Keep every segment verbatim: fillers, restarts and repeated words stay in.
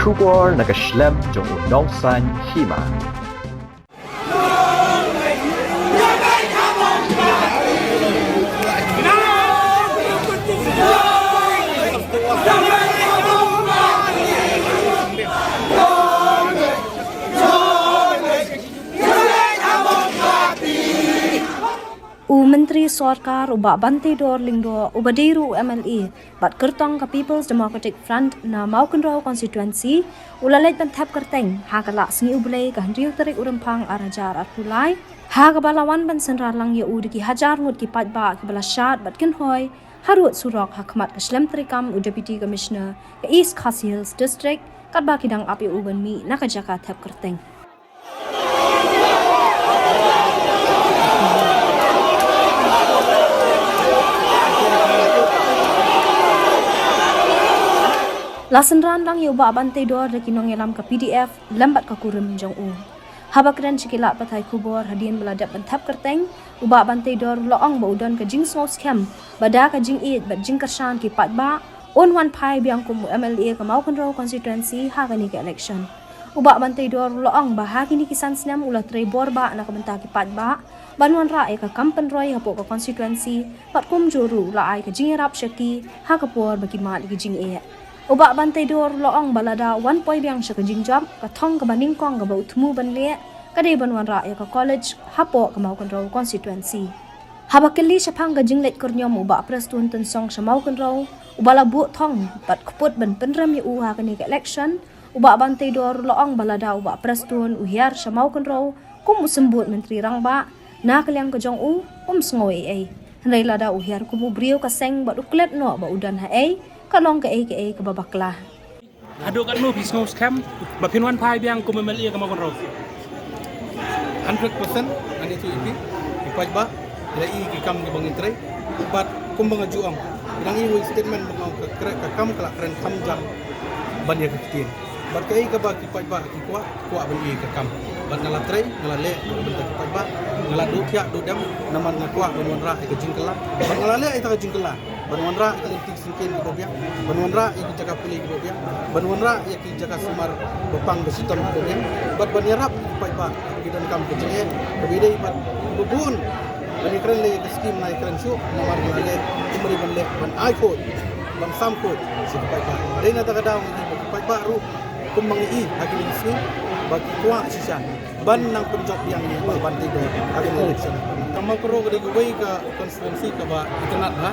Khubor na ka shlem jong u nongsan hima. U Myntri Sorkar u Bah Banteidor Lyngdoh, uba dei ruh u M L A bad kyrtong ka People's Democratic Front na Mawkynrew Constituency, u la leit ban thep kyrteng ha ka Lah Sngi U Blei ka hynriew tarik u Rymphang ar hajar arphew lai, ha kaba la wan ban synran lang ïa u da ki hajar ngut ki paidbah kiba la shad bad kynhoi harud surok ha khmat ka shlem treikam u Deputy Commissioner ka East Khasi Hills District, katba ki dang ap ïa u ban mih na ka jaka thep kyrteng. La synran lang ïa u Bah Banteidor da ki nongïalam ka P D F lem bad ka kurim jong u. Haba kren sha ki lad pathai khubor hadien ba la dep ban thep kyrteng, u Bah Banteidor u la ong ba u don ka jingsngewskhem ba da ka jingïeit bad jingkyrshan ki paidbah, un wan phai biang kum u M L A ka Mawkynrew Constituency ha kane ka election. U Bah Banteidor u la ong ba ha kine ki san snem u la trei bor bah na ka bynta ki paidbah ban wanrah ïa ka kam pynroi hapoh ka constituency, bad kumjuh ruh u la ai ka jingïarap sha ki ha ka por ba ki mad ïa ki jingeh. U Bah Banteidor u la ong ba lada wan poi biang sha ka jingjop, ka thong kaba nyngkong kaba u thmu ban leh ka dei ban wanrah ïa ka college hapoh ka Mawkynrew Constituency. Haba kylli shaphang ka jingleit kyrñiom u Bah Prestone Tynsong sha Mawkynrew, uba la buh thong bad kput ban pynrem ïa u ha kane ka election, u Bah Banteidor u la ong ba lada u Bah Prestone u hiar sha Mawkynrew kum u symbud Myntri Rangbah, na ka liang ka jong u, um sngew ei ei. Hynrei lada u hiar kum u briew ka seng bad u klet noh ba u don haei, ka long kaei kaei kaba bakla. Haduh katno phi sngewskhem ba phin wan phai biang kum M L A ka Mawkynrew? Hundred percent ngan ïathuh ïa phi. Ki paidbah ki la ïohi ki kam kiba ngi trei. Bad kumba nga ju ong, ki dang ïohi statement ba nga ong ka kre-, ka kam ka la kren kham jam ban ïa ka ktien. Bad kaei kaba ki paidbah ki kwah, ki kwah ban ïohi ka kam. Bad nga la trei, nga la leh na ka bynta ki paidbah, nga la duh thiah duh dem, namar nga kwah ban wanrah ïa ka jingkylla. Bad nga la leh ïa ka jingkylla ban wanrah ïa ka lynti syngkien kiba biang, ban wanrah ïa ki jaka pule kiba biang, ban wanrah ïa ki jaka sumar ba pang ba shitom kiba biang, bad ban ïarap ïa ki paidbah ki donkam ka jingeh, kaba ïadei bad ba bun ban ïakren lei ïa ka skim, nga ïakren shuh namar nga la leh, kumne ban leh, ban ai khuid, ban sam khuid sha ki paidbah. Dei na kata ka daw ngi ïohi ba ki paidbah ruh kumba ngi ïohi ha kine ki sngi ba ki kwah shisha ban nang pynjop biang ïa u Bah Banteidor ha kane ka election. Ka Mawkynrew ka dei kawei ka constituency kaba itynnad bha,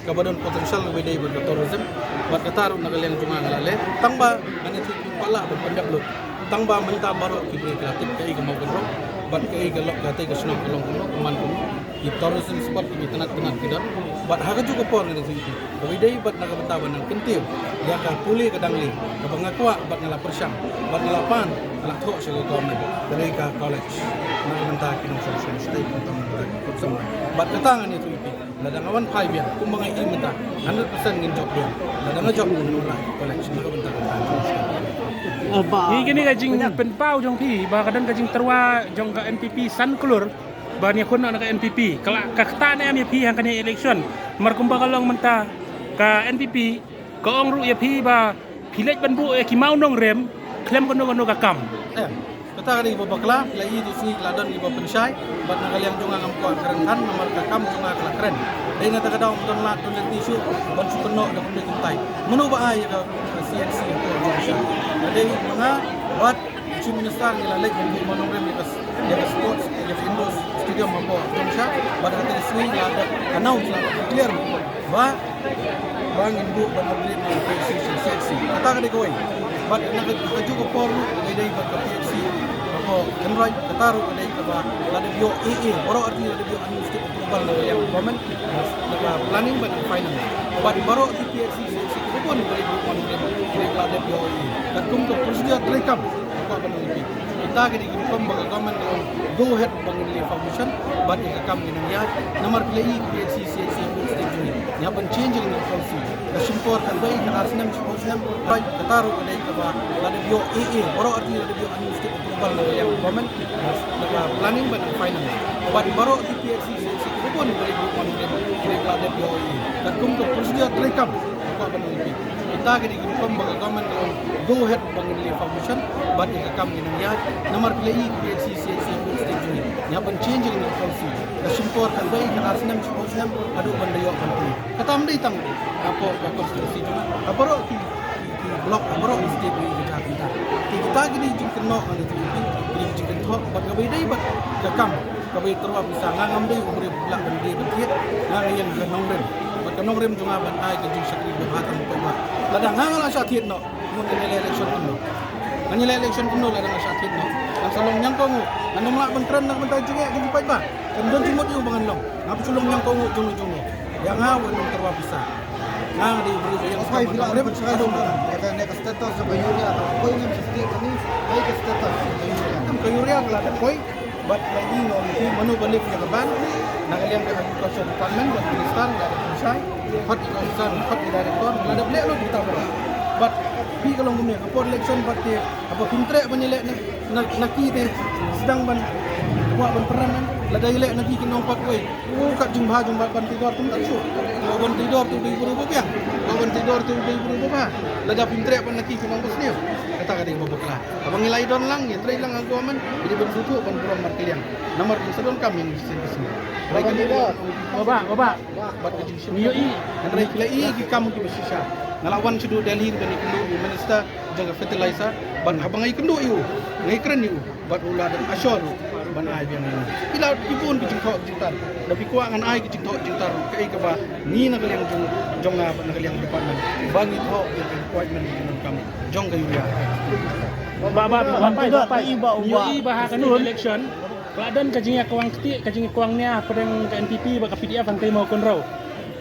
kaba don potential kaba ïadei bad ka tourism, bad kata ruh na ka liang jong nga nga la leh. Tang ba ngan ïathuh, ba lah ban pyndep lut. Tang ba mynta baroh ki briew ki la tip kaei ka Mawkynrew bad kaei ka lok, katei ka shnong ka long kumno, ka man kumno. Ki tourism spot kiba itynnad itynnad ki don. Bad ha kajuh ka por ngan ïathuh ïa phi, kaba ïadei bad na ka bynta ban nang kyntiew ïa ka pule ka dang lieh, kaba nga kwah bad nga la pyrshang bad nga la pan, nga la thoh sha ka government, ka dei ka college na ka bynta ki nongshong shnong shatei, ka bynta ki nongshong shnong. Bad kata ngan ïathuh ïa phi, lada nga wan phai biang kumba nga ïohi mynta, hundred percent ngin jop biang. Lada nga jop, ngin wanrah ïa ka college na ka bynta ka bynta. Ngi kine ka jingpynpaw jong phi ba ka don ka jingtyrwa jong ka N P P san klur ban ïakhun noh na ka N P P, ka la, ka ktah ne em ïa phi ha kane election? Namar kumba ka long mynta, ka N P P ka ong ruh ïa phi ba phi leit ban buh ïa ki mawnongrim khlem kano kano ka kam. Em, kata ka dei kaba bakla. Ki la ïohi tu sngi ki la don kiba pynshai, bad na ka liang jong nga ngam kwah kren khan namar ka kam jong nga ka la kren. Dei na kata ka daw ym don lad don lynti shuh ban shu kynnoh da kumne kumtai. Mano ba ai ïa ka C N C hapoh Jong Sha? Ka dei ma nga bad Chief Minister ngi la leit ban buh mawnongrim ïa ka, ïa ka sports, ïa ka indoor stadium hapoh Jong Sha, bad ha kata ka sngi la dep announce, la declare ba, ba ngin buh ban upgrade ïa ka P H C sha C H C. Kata ka dei kawei. Bad na ka, kajuh ka por ruh ka dei bad ka P H C hapoh Kynroi, kata ruh ka dei kaba la dep ïoh A A, baroh arti la dep ïoh administrative approval na ka liang government, na ka planning bad na ka finance. Bad baroh ki P H C, C H C kiba bun ka dei buh mawnongrim, ka dei la dep ïoh A A. Katkum ka procedure treikam, ka kwah ban ong ïa phi. Kita ki dei ki rukom ba ka government ka ong go ahead ba ngin leh foundation, bad ïa ka kam ngin nang ïaid. Namar phi la ïohi P H C, C H C, food state jong ngi, ngi hap ban change ïa ka policy. Ka shim por khatwei, ka ar snem, shiphew snem, bad kata ruh ka dei kaba la dep ïoh A A, baroh arti la dep ïoh administrative approval na ka liang government, na ka planning bad na ka finance. Bad baroh ki P H C, C H C kiba bun ka dei buh mawnongrim, ka dei la dep ïoh A A. Katkum ka procedure treikam, ka kwah ban ong ïa phi. Kata ka dei ka rukom ba ka government ka ong go ahead ba ngin leh formation bad ïa ka kam ngin nang ïaid. Namar phi la i ka P H C, C H C ha state jong ngi. Ngi hap ban change ïa ka policy. Ka shim por kan dei kan ar snem, shiphew snem haduh ban da ïoh ban plie. Kata ym dei tang hapoh ka constituency jong ngi. Ha baroh ki ki, ki block, ha baroh ki state ngi ka jaka kata. Te kita ki dei jingkynnoh ngan ïa ki, ki dei jingkynnoh bad kaba ïadei bad ka kam kaba ïa tyrwa pisa. Nga ngam dei u briew ba lah ban dei ban thied. Nga nga ïeng ka nongrim bad ka nongrim jong nga ban ai ka jingshakri ba bha tang ba paidbah. Lada nga nga la shah thied noh, mut ngan ïaleh election kumno? Ngan ïaleh election kumno lada nga shah thied noh? Ngan sa long ñiangkong u. Ngan ym lah ban kren na ka bynta jingeh jong ki paidbah. Kan don jingmut ïa u ba ngan long. Nga ba shu long ñiangkong u jong u jong u. Ïa nga wat nong tyrwa pisa. Nga nga dei u briew ba ïeng. Hooid, phi la ong ban shai dong. Ïa kane ka status jong ka urea ka la poi ne em sha state kane? Kaei ka status jong ka urea? Em, ka urea ka la dep poi. Bad la ïohi noh ïa ki mano ba lift ïa ka ban. Na ka liang ka agriculture department bad minister la dep pynshai. Pat ki officer, pat ki director la dep leh lut kita baroh. Bad phi ka long kumne ka por election bad te haba phim treh ban ïaleh na, na, na ki te sdang ban kwah ban pynrem em. Lada ïaleh na ki kin ong pat wei. U kat jingbha jong ban, ban tei dor tum tan shu. Ban tei dor tu dei bru ba biang. Ban tei dor tu dei bru ba bha. Lada phim treh ban laki kumang ba sniew. Kata ka dei ba bakla. Haba ngi la ïadon lang, ïatrei lang ha government, ïa dei ban sngewthuh ban burom markylliang. Namar jingsadon kam ïa ngi shisien ka sngi. Ba ba ba ba. Bad ka jingshim. Ngi ïohi. Hynrei phi la ïohi ki kam kiba shisha. Nga la wan shaduh Delhi ban ïakynduh ïa u minister jong ka fertilizer. Bad haba nga ïakynduh ïa u, nga ïakren ïa u. Bad u la dep assure ruh ban ai biang ïa ngi. Phi la, phi bun ki jingthoh jingtar. Da phi kwah ngan ai ki jingthoh jingtar ruh kaei kaba ngi na ka liang jong, jong nga bad na ka liang department ba ngi thoh ïa ka requirement ka jingdonkam jong ka urea. Ba ba ba pai ba pai. Ngi ïohi ba ha kane ka election ka la don ka jingïakwang ktieh, ka jingïakwang nia hapdeng ka N P P bad ka P D F hangtei Mawkynrew.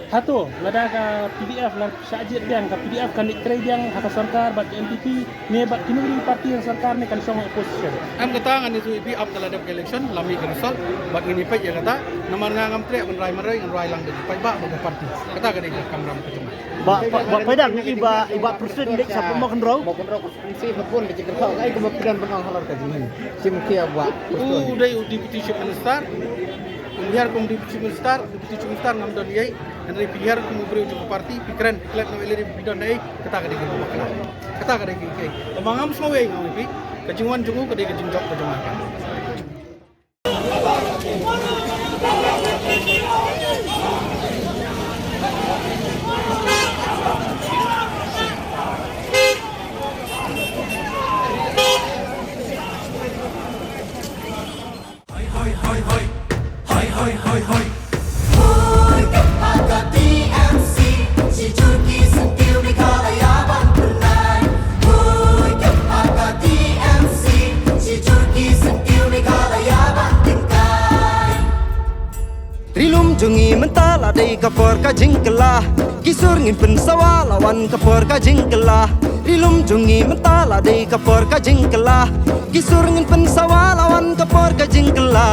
Hato lada ka P D F la shah jied biang, ka P D F kan leit trei biang ha ka sorkar bad ka N P P ne bad kino kino ki party ha sorkar ne kan shong ha opposition? Em, kata ngan ïathuh ïa phi ap da la dep ka election, la mih ka result bad ngin ïa peit ïa kata. Namar nga ngam treh ban rai marwei, ngan rai lang da ki paidbah bad ka party. Kata ka dei ka kamram ka jong nga. Ba ba ba paidbah i ba i ba president dei sa Mawkynrew. Mawkynrew constituency ba bun da ki kyrpad ai ka ba pynban ban ong halor ka jingim. Shi mukhia ba u dei u deputy chief minister. U hiar kum deputy chief minister, deputy chief minister ngam don ei. Hynrei phi hiar kum u briew jong ka party, phi kren, phi klet na u L A D, phi don ei. Kata ka dei ka bakla. Kata ka dei ka, ka. Tangba ngam sngew ei nga ong ïa phi. Ka jingwan jong u ka dei ka jingjop ka jong nga. Hoi, hoi, hoi, hoi. Hoi, hoi, hoi, hoi. Hoi, ka pa ka T M C, shi jur ki syntiew Meghalaya ban pynlait. Hoi, ka pa ka T M C, shi jur ki syntiew Meghalaya ban tyngkai. Ri lum jong ngi mynta la dei ka por ka jingkylla. Ki sur ngin pynsawa la wan ka por ka jingkylla. Ri lum jong ngi mynta la dei ka por ka jingkylla. Ki sur ngin pynsawa la wan ka por ka jingkylla.